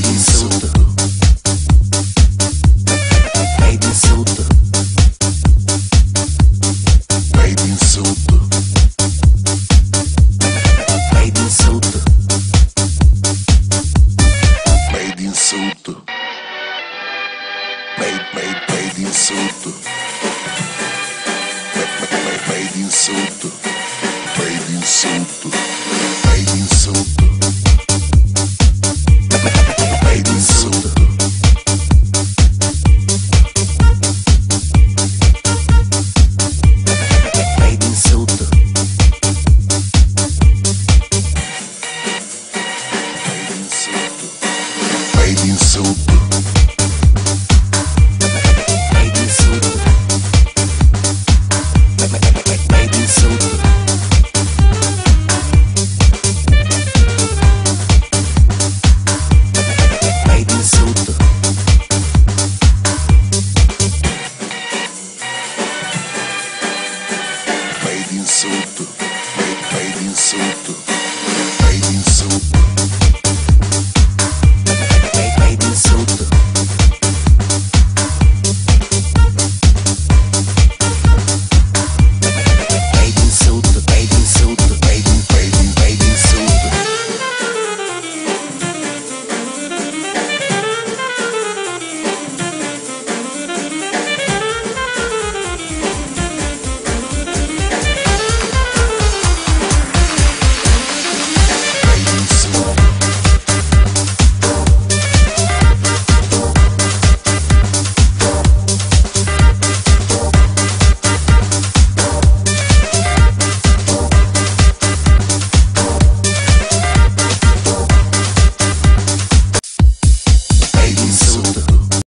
Made in Sud. Made in Sud. Made in Sud. Made in Sud. Made in Sud. Made, made, made in Sud. Made, made, made in Sud. Made in Sud. Made in Sud. Made in Sud. Made in Sud. Made in Sud. Made in Sud.